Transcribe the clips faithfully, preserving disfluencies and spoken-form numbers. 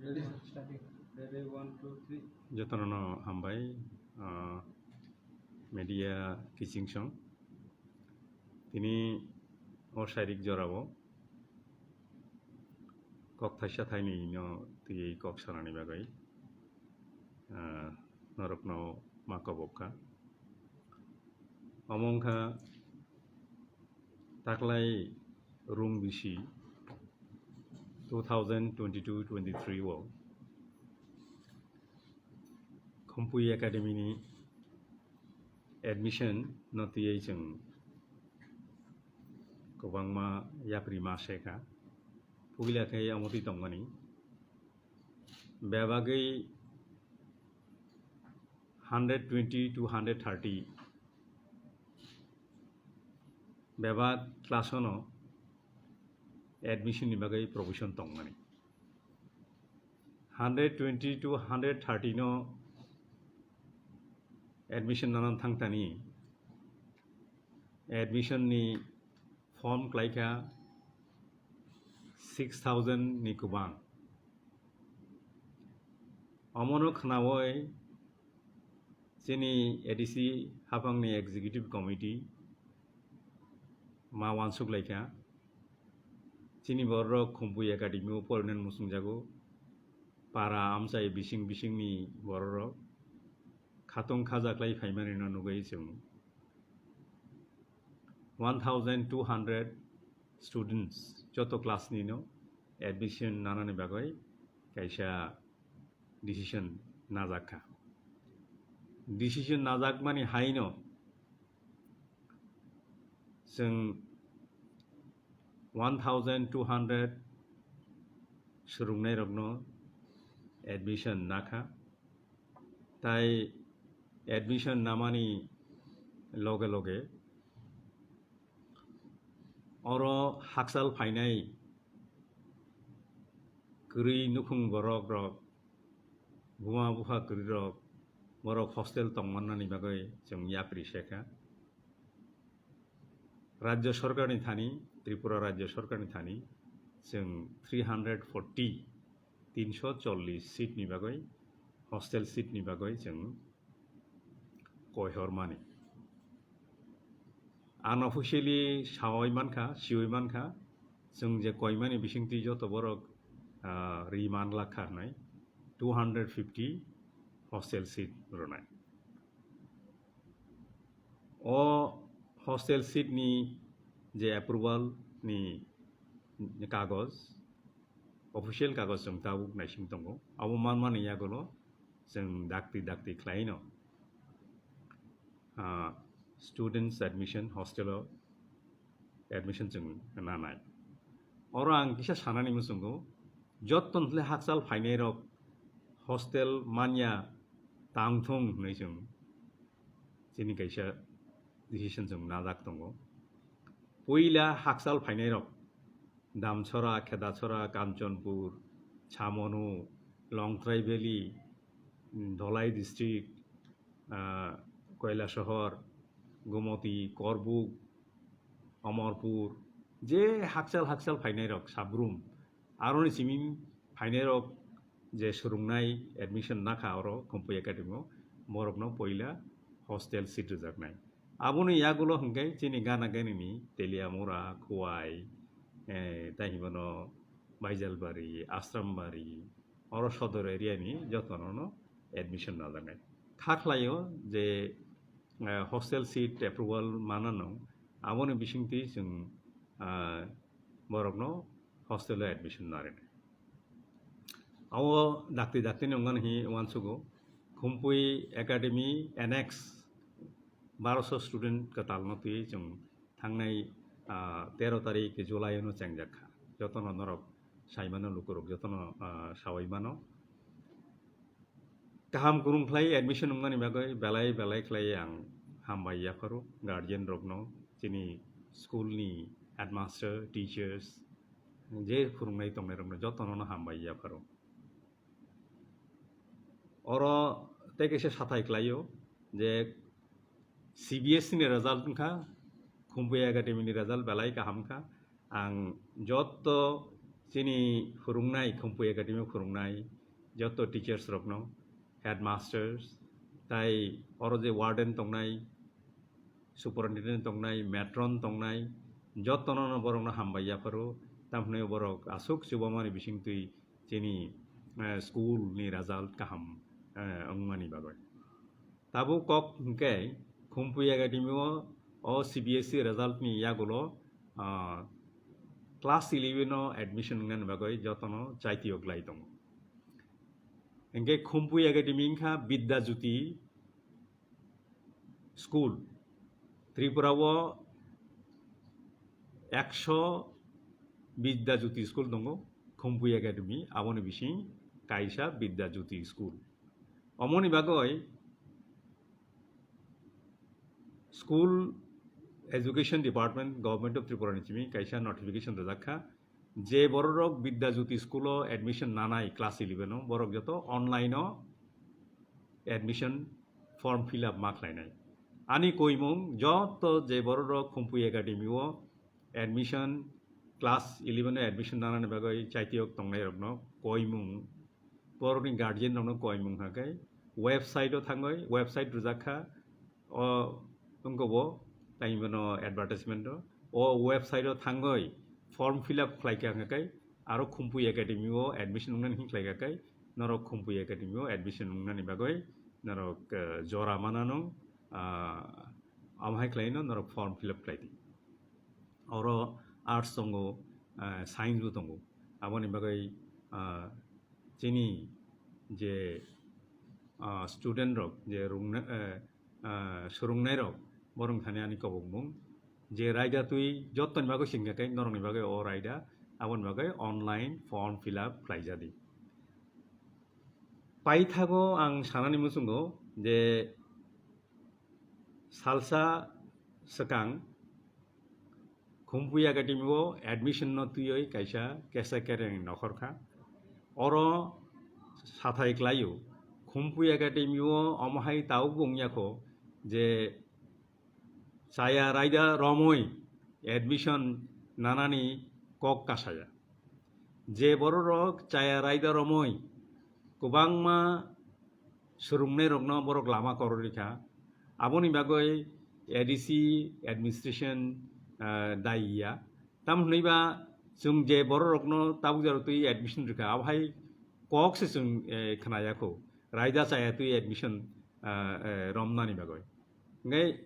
Ready, one, two, three. Jotono no hambai, ah, media kiching song. Tini o sairik jorao kok thaisa thaini no twi kok sanani bagwi, ah, norokno ma kobok kha. Omo wngkha taklai rung bisi two thousand twenty-two twenty-three o Khumpui Academy ni admission no twiwi chwng kwbangma yapri ma se kha. Puila khe omo twi tongmani bebagwi hundred twenty to hundred thirty bebak class-o no admission ni bagwi provision tongmani. Hundred twenty to hundred thirty no admission nanan thangtani admission ni form klaikha six thousand ni kwbang. Omono khnaui chini A D C haphangni executive committee ma uansuk laikha. Chini bororok Khumpui Academy o porinani muchungjago. Para amchai bising bisingni bororok khatong khajaklai phaimani no nugwi chwng one thousand two hundred students joto class ni no admission nanani bagwi kaisa decision najak kha. Decision najakmani haino chwng one thousand two hundred swrwngnairokno admission nakha. Tai admission namani loge loge oro hakchal phainai kwrwi nukhung borok rok, buma bupha kwrwi rok, borok hostel tongmannani bagwi chwng yapri se kha. Rajya Sorkarni thani, Tripura Rajya Sorkarni thani chwng three hundred forty, tinso chollish seat ni bagwi, hostel seat ni bagwi chwng koihormani. Unofficially sawi mankha, siwi mankha, chwng je koimani bisingtwi joto borok, ah, ri manlak kha hwnwi two hundred fifty hostel seat rwnai. O hostel seat ni je approval ni kagoj, official kagoj chwng tabuk naising tongo. Abo manmani yagulo chwng dakti dakti khlaino, ah, students admission, hostel o admission chwng nanai. Oro ang kisa sanani muchungo, jotton tle hakchal phainai rok hostel manya tangthung hwnwi chwng chini kaisa decision chwng najak tongo. Puila hakchal phainai rok Damchora, Khedachora, Kanchanpur, Chamonu, Longtrai Valley, Dholai district, ah, Kailasahar, Gomoti, Korbuk, Amarpur, je hakchal hakchal phainai rok Sabrum, aroni simi phainai rok je swrwngnai admission nakha oro Khumpui Academy o, borokno poila hostel seat rwjaknai. Aboni yagulo hwnkhe chini gana gani ni Teliamura, Khowai, eh, tai hinmano Baijalbari, Asrambari, oro sodor area ni jotono no admission najaknai. Kha khlaio je, eh, hostel seat approval manano, aboni bisingtwi chwng, ah, borokno hostel o admission narwknai. Abo dakti dakti ni wngmani hi uansugo, Khumpui Academy annex baroso student kwtal no twi chwng thangnai, ah, tero tarik July no chengjak kha. Jotono norok saimano lukurok jotono, ah, sawi mano. Kaham kwrwng khlai admission wngmani bagwi belai belai khlai ang hambai yapharo guardian rokno, chini school ni headmaster, teachers, je phwrwngnai tongnai rokno jotono no hambai yapharo. Oro tei kaisa sathai khlaio je C B S E ni result wngkha, Khumpui Academy ni result belai kaham kha. Ang jotto chini phwrwngnai, Khumpui Academy o phwrwngnai joto teachers rokno, headmasters, tai oro je warden tongnai, superintendent tongnai, matron tongnai, jotono no borokno hambai yapharo, tamhwnwi borok aswk chubamani bisingtwi chini, eh, school ni result kaham, eh, wngmani bagwi. Tabuk kok hwnkhe Khumpui Academy o, o C B S E result ni yagulo, ah, class eleven o admission wngnani bagwi jotono chaitio glai tongo. Hwnkhe Khumpui Academy wngkha Bidya Jyoti school. Tripura o ekso Bidya Jyoti school tongo, Khumpui Academy, aboni bising kaisa Bidya Jyoti school. Omoni bagwi School Education Department, Government of Tripura ni simi kaisa notification rwjak kha, je bororok Bidya Jyoti school o admission nanai class eleven o, borok joto online o admission form fill up ma khlainai. Ani koimung joto je bororok Khumpui Academy o admission, class eleven o admission nanani bagwi chaitiyok tongnairokno koimung, borokni guardian rokno koimung hakai website o thangwi, website rwjak kha, o wngkha bo tei bono advertisement o, o website o thangwi form fill up khlai kha hakai, aro Khumpui Academy o admission wngnani hin khlai kha kai, norok Khumpui Academy o admission wngnani bagwi norok, eh, jora mananw, ah, amo hai khlaino norok form fill up khlai di. Oro arts tongo, ah, science bo tongo. Aboni bagwi, ah, chini je, ah, student rok je rungna-, eh, ah, swrwngnairok, borok thani ani kobokmung. Je raida twi jottoni bagwi singkha khe norokni bagwi o raida, aboni bagwi online form fill up khlaijadi. Paithago ang sanani muchungo je salsa swkang Khumpui Academy o admission no twiwi kaisa kesa kereng nokhor kha. Oro sathai klaio, Khumpui Academy o omo hai tabuk bo wngya kho je chaya raida romwi admission nanani kok kasaya. Je bororok chaya raida romwi kwbangma swrwngnairokno borok lama kororikha. Aboni bagwi A D C administration, ah, dayi ya. Tamo hwnwi ba chwng je bororokno tabuk jora twi admission rwkha, abo hai kok se chwng, eh, khnaya kho. Raida chaya twi admission, ah, eh, romnani bagwi. Hwnkhe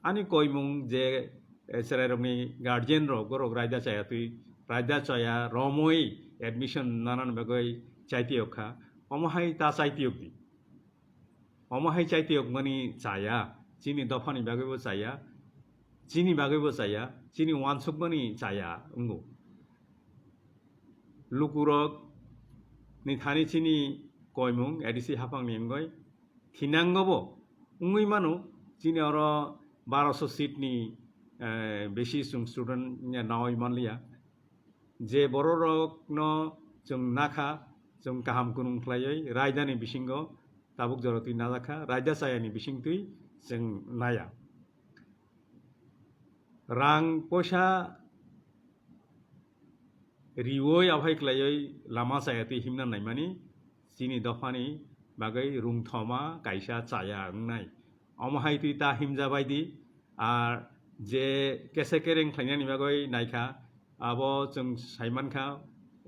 ani koimung je, eh, chwrairokni guardian rok, borok raida chaya twi, raida chaya romwi admission nanani bagwi chaitiyok kha. Omo hai ta chaitiyok di. Omo hai chaitiyokmani chaya, chini dophani bagwibo chaya, chini bagwibo chaya, chini uansukmani chaya wngo. Lukurok ni thani chini koimung A D C haphangni wngwi thinangobo wngwi mano, chini oro baroso seat ni, eh, besi chwng student ya nawi manliya. Je bororokno chwng nakha, chwng kaham kunung khlaiwi raidani bisingo tabuk jora twi najakha, raida chayani bisingtwi chwng naya. Rang poisa riwi aphai khlaiwi lama chaya twi himna naimani chini dophani bagwi rungthoma kaisa chaya wngnai. Omo hai twi ta himjabai di, ar je kese kereng khlainani bagwi naikha, abo chwng saimankha,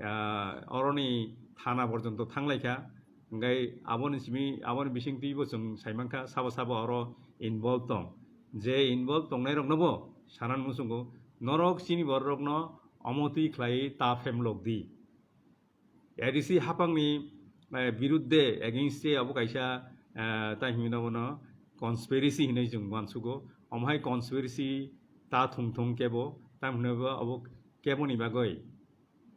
ah, oroni thana porjonto thanglaikha, hwnkhe aboni simi, aboni bisingtwibo chwng saimankha, sabo sabo oro involve tong. Je involve tongnairoknobo sanani muchungo, norok chini bororokno omo twi khlaiwi ta phemlok di. A D C haphangni, eh, birudde, against-e abo kaisa, eh, tai hwnwi bono conspiracy hinwi chwng uansugo. Omo hai conspiracy ta thung thung kebo, tamo hwnwi bo abo keboni bagwi,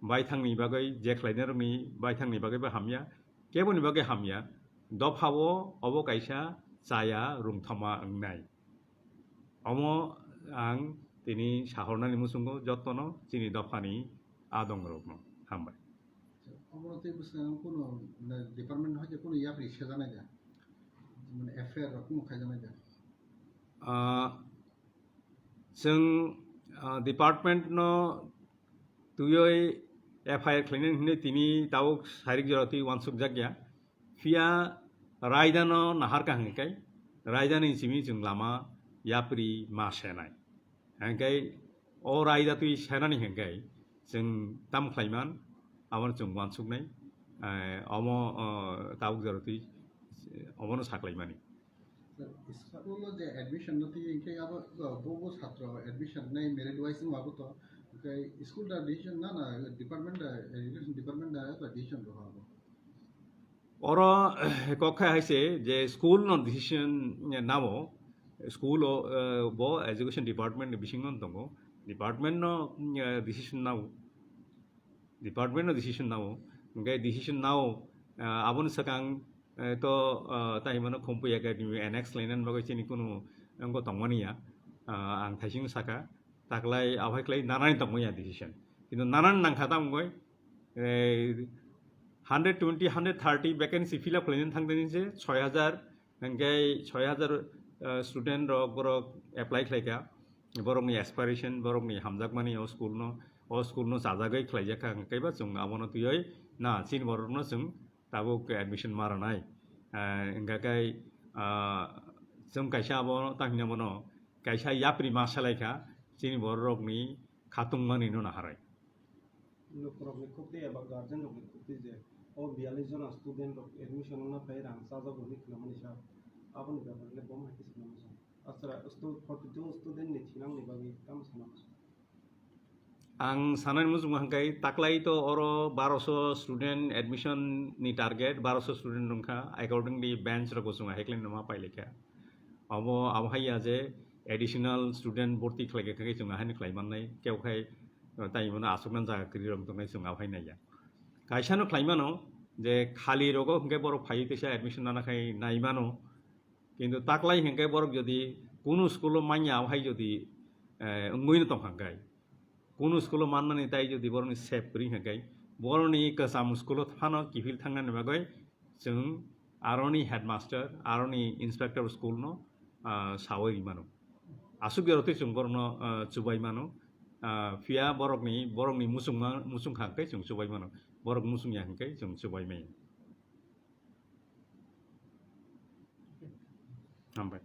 baithangni bagwi, je khlainairokni baithangni bagwi bo hamya, keboni bagwi hamya, dophao obo kaisa chaya rungthoma wngnai. Omo ang tini sahornani muchungo jotono chini dophani adongrokno. Hambai. Obono tei bwskango kunu, na, department hai kunu yapri sejanai da? Mane F I R rok kunu khaijanai da? Ah, chwng, ah, department no twiwi F I R khlainani hinwi tini tabuk sairik jora twi uansukjakya. Phiya raidano naharkha hwnkhai, raidani simi chwng lama yapri ma senai. Hwnkhai o raida twi senani hwnkhai chwng tam khlaiman, abono chwng uansuknai. Eh, omo, oh, tabuk jora twi omono saklaimani. Sir, school-o je admission no twi hwnkhai abo, bo, bo satro admission nai merit wise wngma bo to, hwnkhai school da decision na, na department da, education department da ba decision rw abo? Oro kok khai hai se je school no decision nao, school o, eh, bo education department ni bisingo tongo, department no, eh, decision nao. Department no decision nao, hwnkhai decision nao, ah, aboni swkang, eh, to, ah, tai hwnmano Khumpui Academy annex lainani bagwi chini kunu wngbo tongmani ya. Ah, ang thaising saka, taklai abohai klai nanani tongmani ya decision. Kintu nanani nangkha tamo wngoi, eh, hundred twenty, hundred thirty vacancy fill up khlainani thangdani je soi hajar, hwnkhai soi hajar, eh, student rok borok apply khlaikha. Borokni aspiration, borokni hamjakmani o school no, o school no chajagwi khlaijakha, hwnkhai ba chwng abono twiwi na chini borokno chwng tabuk admission ma rwnai. Eh, hwnkhai, ah, chwng kaisa abo tang hwnwi bono kaisa yapri ma salaikha chini borokni khatungmani no naharwi. Lukurokni khukti eba guardian rokni khukti je o biyallis jona student rok admission wngna phai rang chajago hwnwi khnamani sa, aboni bepar le bo hai khe sanama sa. Asra stu-, forty two student ni thinangni bagwi tamo sanama sa. Ang sanani muchungo hwnkhai taklai to oro baroso student admission ni target, baroso student wngkha, accordingly bench rok bo chwng haiklai numa pailaikha. Obo, abo hai ya je additional student borti khlaikha khe chwng haino khlai mannai, kebo khai, eh, tai hwnmano aswknani jaga kwrwi rok tongnai chwng abo hai naiya. Kaisa no khlai mano je khali rogo hwnkhe borok phaiwi teisa admission nana khai nai mano, kintu taklai hwnkhe borok jodi kunu school o manya abo hai jodi, eh, wngwi no tongkha hwnkhe, kunu school o mannani tai jodi borokni sep kwrwi hwnkhe, borokni kwcham school o phano kiphil thangnani bagwi chwng aroni headmaster, aroni inspector school no, ah, sawi ri mano. Aswk jora twi chwng borokno, ah, chubai mano. Ah, phiya borokni, borokni muchungma, muchung kha hwnkhe chwng chubai mano. Borok muchung ya hwnkhe chwng chubai maya. Hambai.